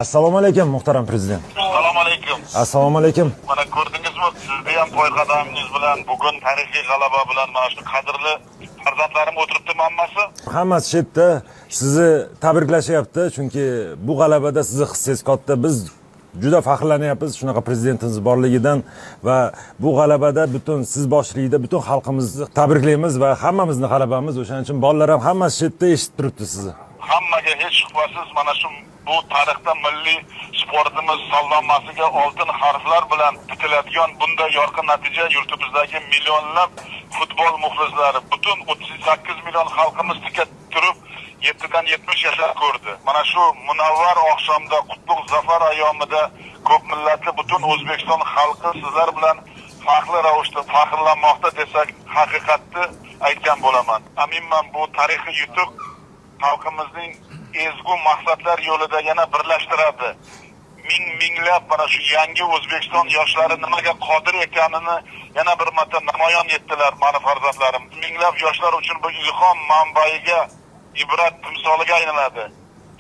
Assalomu alaykum, muhtaram prezident. Assalomu alaykum. Assalomu alaykum. Mana ko'rdingizmi, sizni ham poyqadamingiz bilan bugun tarixiy g'alaba bilan mana shu qadrli farzandlarim o'tiribdi hammasi. Hammasi shu yerda sizni tabriklashyapti, chunki bu g'alabada sizni hissangiz katta. Biz juda faxrlanyapmiz shunaqa prezidentimiz borligidan va bu g'alabada butun siz boshchiligida butun xalqimizni tabriklaymiz va hammamizni g'alabamiz. O'shaning uchun bolalar ham hammasi shu yerda eshitib turibdi sizni. Hammaga hech shubhasiz mana shu bu tarixda milliy sportimiz sallonmasiga oltin harflar bilan bitiladigan bunday yorqin natija yurtimizdagi millionlab futbol muxlislari, butun 38 million xalqimiz tika turib 7dan 70 yashar ko'rdi. Mana shu munavvar oqshomda, qutlug' zafar ayyomida ko'p millatli butun O'zbekiston xalqi sizlar bilan faxrli ravishda faxrlanmoqda desak, haqiqatni aytgan bo'laman. Aminman, bu tarixiy yutuq xalqimizning ezgu maqsadlar yo'lida yana birlashtiradi. Ming minglab mana shu yangi O'zbekiston yoshlari nimaga qodir ekanini yana bir marta namoyon etdilar mani farzandlarim. Minglab yoshlar uchun bu ilhom manbaiga, ibrat timsoliga aylanadi.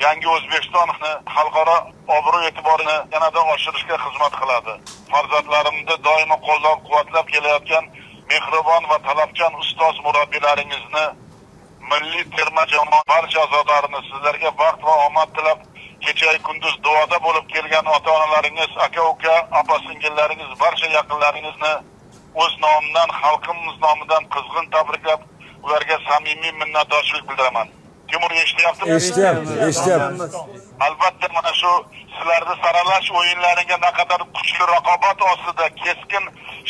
Yangi O'zbekistonni xalqaro obro' e'tiborini yanada oshirishga xizmat qiladi. Farzandlarimni doimo qo'llab-quvvatlab kelayotgan mehribon va talabchan ustoz murabbiylaringizni, milliy terma jamoa barcha a'zolarini sizlarga baxt va omad tilab, kecha kunduz duoda bo'lib kelgan ota-onalaringiz, aka-uka, opa-singillaringiz, barcha yaqinlaringizni o'z nomimdan, xalqimiz nomidan qizg'in tabriklab, ularga samimiy minnatdorchilik bildiraman. Timur, eshityaptimi? Eshityapti, eshityapti. Albatta, mana shu sizlarni saralash o'yinlariga naqadar kuchli raqobat ostida, keskin,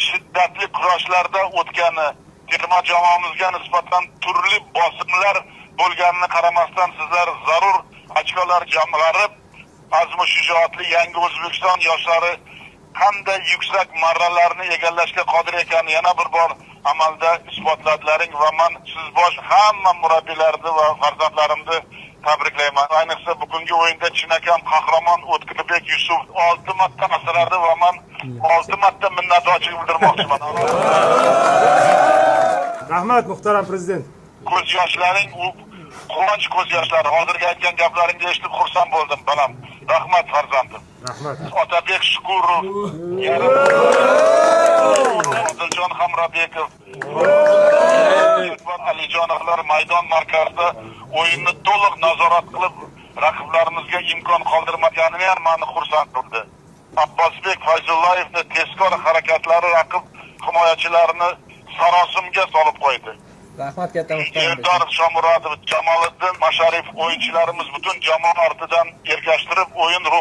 shiddatli kurashlarda o'tgani, terma jamoamizga nisbatan turli bosimlar bo'lganini qaramasdan sizlar zarur ochkolar jamg'arib, azmu shijoatli yangi O'zbekiston yoshlari qanday yuksak marralarni egallashga qodir ekanini yana bir bor amalda isbotladilaring va man siz bosh hamma murabbiylarni va farzandlarimni tabriklayman. Ayniqsa bugungi o'yinda chinakam qahramon O'tkirbek Yusuf 6 marta asradi va man 6 marta minnatdorchilik bildirmoqchiman. Rahmat, muhtaram prezident. Ko'z yoshlaring u quvonch ko'z yoshlari. Hozirgi aytgan gaplaringni eshitib xursand bo'ldim, balam. Rahmat, farzandim. Rahmat. Otabek Shukurov, Odiljon Hamrobekov, Akbar Alijonovlar maydon markazida o'yinni to'liq nazorat qilib, raqiblarimizga imkon qoldirmaganini ham meni xursand qildi. Abbosbek Fayzullayevni tezkor harakatlari raqib himoyachilarini sarosimga solib qo'ydi. Rahmat katta, muhtaram. Eldor Shomurodov, Jamoliddin Masharipov o'yinchilarimiz butun jamoa ortidan ergashtirib, o'yin ruh